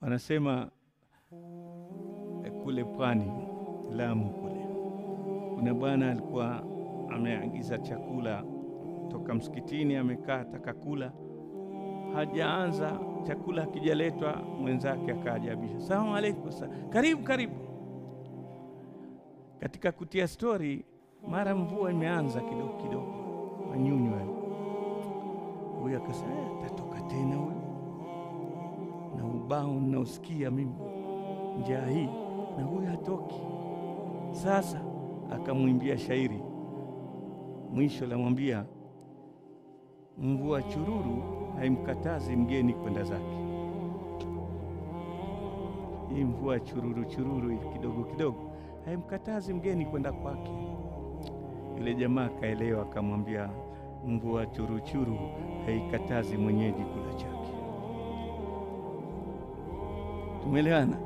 Wanasema kule pwani Lamu kule kuna bwana alikuwa ameagiza chakula toka msikitini, amekaa atakakula, hajaanza chakula hakijaletwa, mwenzake akaajabisha, salamu alaykum, karibu karibu. Katika kutia story, mara mvua imeanza kidogo kidogo, manyunyu hayo. Huyu akasema tatoka tena huyu, na ubao ninaosikia mimi njaa hii, na huyu hatoki. Sasa akamwimbia shairi, mwisho lamwambia, mvua chururu haimkatazi mgeni kwenda zake. Hii mvua chururu chururu kidogo kidogo haimkatazi mgeni kwenda kwake. Yule jamaa akaelewa, akamwambia, mvua churuchuru haikatazi mwenyeji kula chake. Tumeelewana?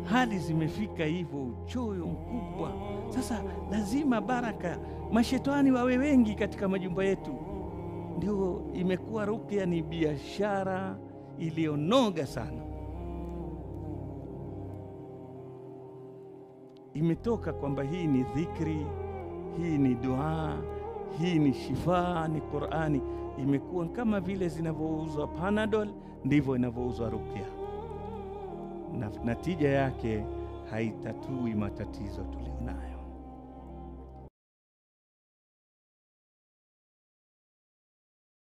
Hali zimefika hivyo, uchoyo mkubwa. Sasa lazima baraka, mashetani wawe wengi katika majumba yetu. Ndio imekuwa ruqya ni biashara iliyonoga sana. Imetoka kwamba hii ni dhikri, hii ni dua, hii ni shifaa, ni Qur'ani. Imekuwa kama vile zinavyouzwa Panadol, ndivyo inavyouzwa ruqya. Na natija yake haitatui matatizo tulionayo.